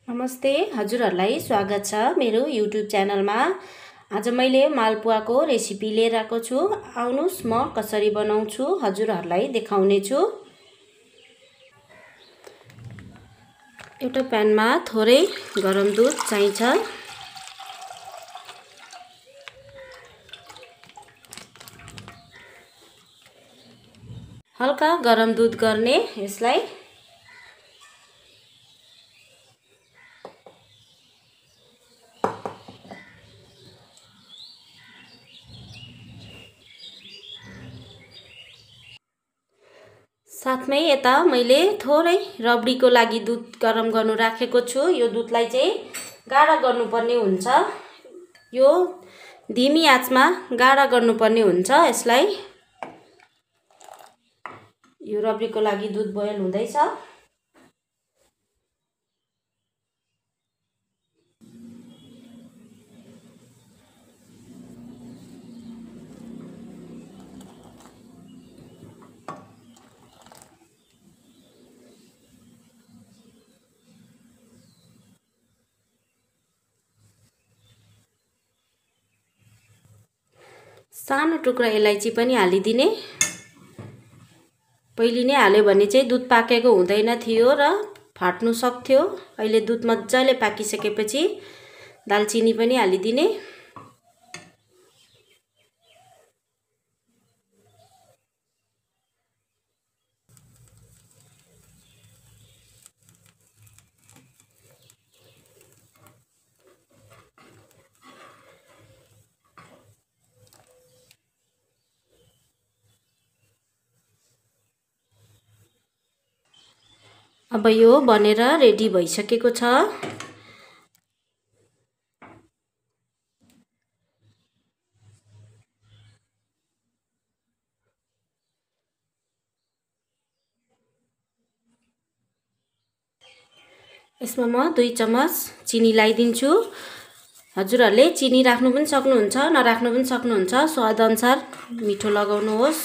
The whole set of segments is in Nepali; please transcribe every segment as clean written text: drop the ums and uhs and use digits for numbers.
नमस्ते, हजुरहरूलाई स्वागत छ मेरो युट्युब च्यानलमा। आज मैले मालपुवाको रेसिपी लिएर आएको छु। आउनुस् म कसरी बनाउँछु हजुरहरूलाई देखाउने छु। एउटा प्यानमा थोरै गरम दुध चाहिन्छ। हल्का गरम दुध गर्ने यसलाई। साथमै यता मैले थोरै रबडीको लागि दुध गरम गर्नु राखेको छु। यो दुधलाई चाहिँ गाढा गर्नुपर्ने हुन्छ। यो धिमी आँचमा गाढा गर्नुपर्ने हुन्छ यसलाई। यो रबडीको लागि दुध बोइल हुँदैछ। सानो टुक्रा इलायची पनि हालिदिने। पहिले नै हाल्यो भने चाहिँ दुध पाकेको हुँदैन थियो र फाट्नु सक्थ्यो। अहिले दुध मजाले पाकिसकेपछि दालचिनी पनि हालिदिने। अब यो बनेर रेडी भइसकेको छ। यसमा म 2 चम्मच चिनी लगाइदिन्छु। हजुरहरूले चिनी राख्नु पनि सक्नुहुन्छ, नराख्नु पनि सक्नुहुन्छ। स्वाद अनुसार मिठो लगाउनुहोस्।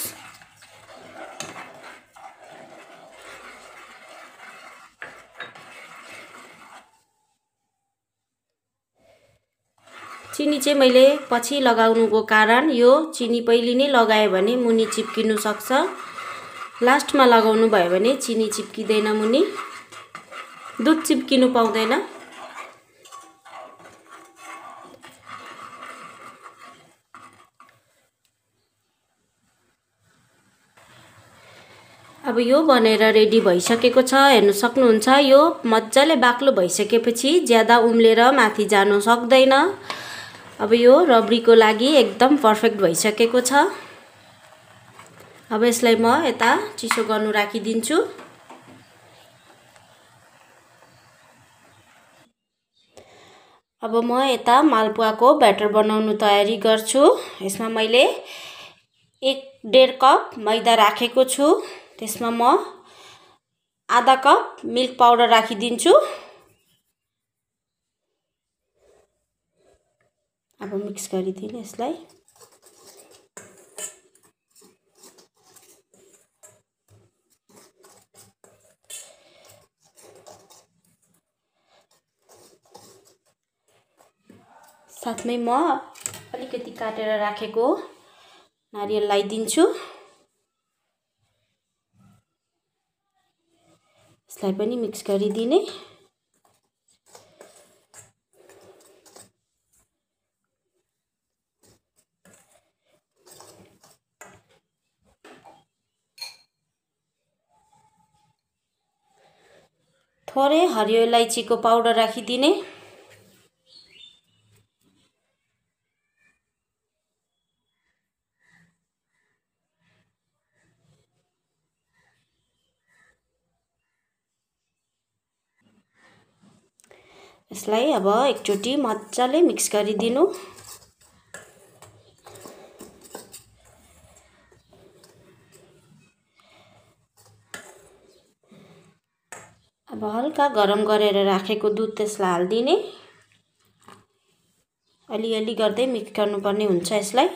चिनी चाहिँ मैले पछि लगाउनुको कारण यो चिनी पहिले नै लगायो भने मुनि चिप्किनु सक्छ। लास्टमा लगाउनु भयो भने चिनी चिप्किदैन, मुनि दुध चिप्किनु पाउँदैन। अब यो बनेर रेडी भइसकेको छ, हेर्नु सक्नुहुन्छ। यो मजाले बाक्लो भइसकेपछि ज्यादा उम्लेर माथि जानु सक्दैन। अब यो रबडीको लागि एकदम पर्फेक्ट भइसकेको छ। अब यसलाई म यता चिसो गर्नु राखिदिन्छु। अब म यता मालपुवाको ब्याटर बनाउनु तयारी गर्छु। यसमा मैले 1.5 कप मैदा राखेको छु। त्यसमा म आधा कप मिल्क पाउडर राखिदिन्छु। अब मिक्स गरिदिनु यसलाई। साथमै म अलिकति काटेर राखेको नारियल लगाइदिन्छु। यसलाई पनि मिक्स गरिदिने। थोरै हरियो इलायचीको पाउडर राखिदिने। यसलाई अब एकचोटि मजाले मिक्स गरिदिनु। अब हल्का गरम गरेर राखेको दुध त्यसलाई हालिदिने। अलिअलि गर्दै मिक्स गर्नुपर्ने हुन्छ यसलाई।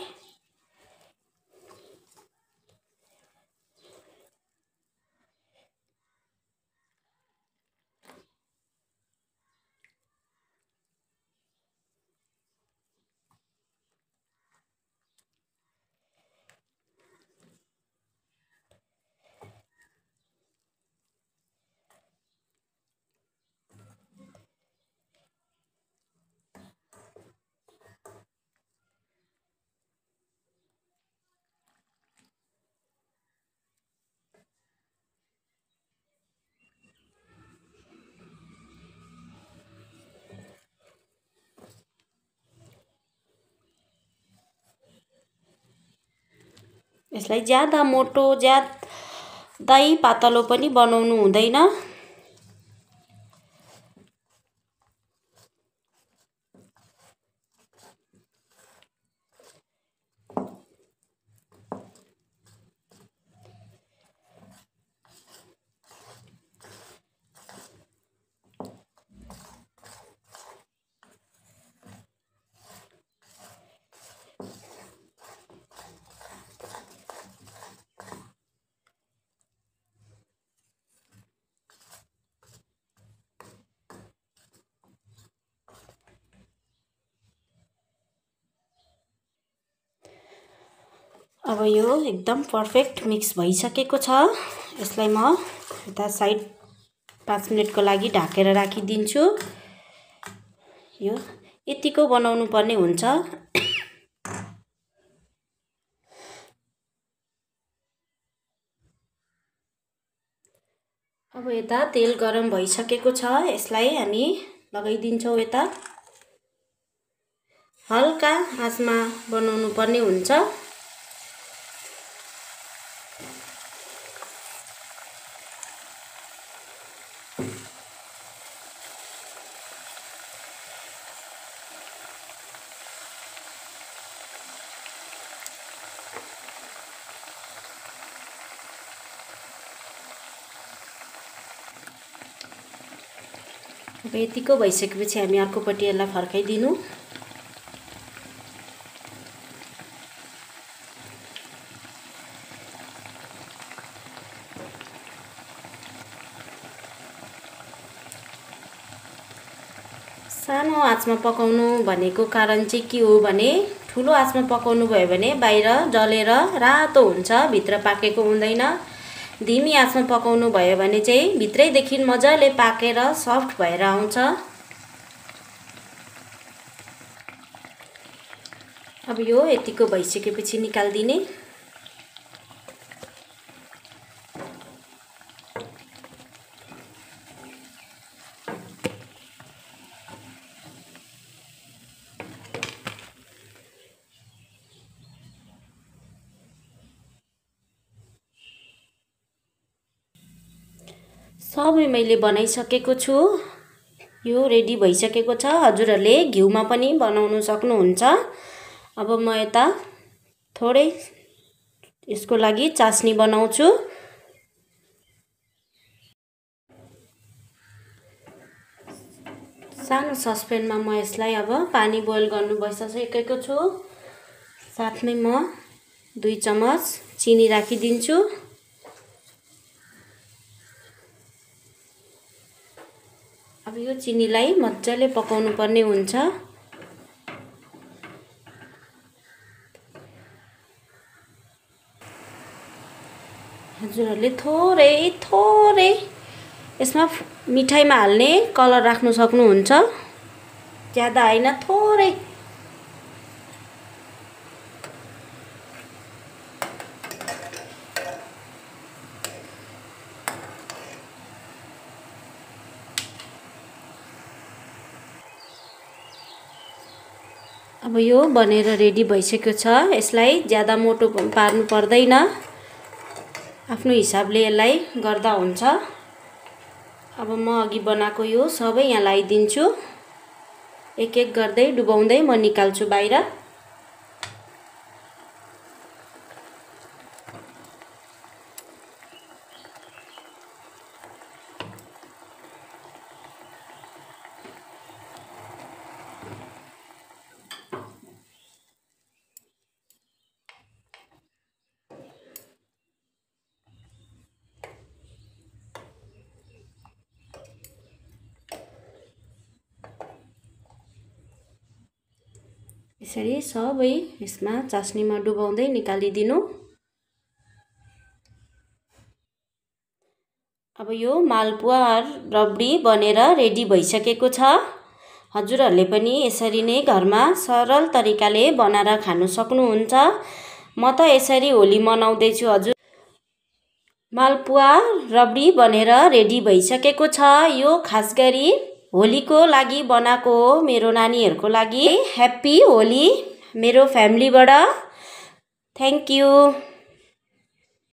यसलाई ज्यादा मोटो ज्यादै पातलो पनि बनाउनु हुँदैन। अब यो एकदम पर्फेक्ट मिक्स भइसकेको छ। यसलाई म यता साइड 5 मिनेटको लागि ढाकेर राखिदिन्छु। यो यतिको बनाउनु पर्ने हुन्छ। अब यता तेल गरम भइसकेको छ। यसलाई हामी लगाइदिन्छौँ। यता हल्का आँचमा बनाउनु पर्ने हुन्छ। अब यतिको भइसकेपछि हामी अर्कोपट्टि यसलाई फर्काइदिनु। सानो आँचमा पकाउनु भनेको कारण चाहिँ के हो भने ठुलो आँचमा पकाउनु भयो भने बाहिर जलेर रातो हुन्छ, भित्र पाकेको हुँदैन। धिमी आँचमा पकाउनु भयो भने चाहिँ भित्रैदेखि मजाले पाकेर सफ्ट भएर आउँछ। अब यो यतिको भइसकेपछि निकाल्दिने। सबै मैले बनाइसकेको छु। यो रेडी भइसकेको छ। हजुरहरूले घिउमा पनि बनाउन सक्नुहुन्छ। अब म यता थोरै यसको लागि चास्नी बनाउँछु। सानो ससपेनमा म यसलाई अब पानी बोइल गर्नु बसाइसकेको छु। साथमै म 2 चम्मच चिनी राखिदिन्छु। अब यो चिनीलाई मजाले पकाउनु पर्ने हुन्छ। हजुरहरूले थोरै यसमा मिठाईमा हाल्ने कलर राख्नु सक्नुहुन्छ। ज्यादा हैन, थोरै। अब यो बनेर रेडी भइसकेको छ। यसलाई ज्यादा मोटो पार्नु पर्दैन। आफ्नो हिसाबले यसलाई गर्दा हुन्छ। अब म अघि बनाएको यो सबै यहाँ लगाइदिन्छु। एक एक गर्दै डुबाउँदै म निकाल्छु बाहिर। यसरी सबै यसमा चास्नीमा डुबाउँदै निकालिदिनु। अब यो मालपुवा रबडी बनेर रेडी भइसकेको छ। हजुरहरूले पनि यसरी नै घरमा सरल तरिकाले बनाएर खानु सक्नुहुन्छ। म त यसरी होली मनाउँदैछु। हजुर, मालपुवा रबडी बनेर रेडी भइसकेको छ। यो खास गरी होलीको लागि बनाएको हो, मेरो नानीहरूको लागि। ह्याप्पी होली मेरो फ्यामिलीबाट। Thank you.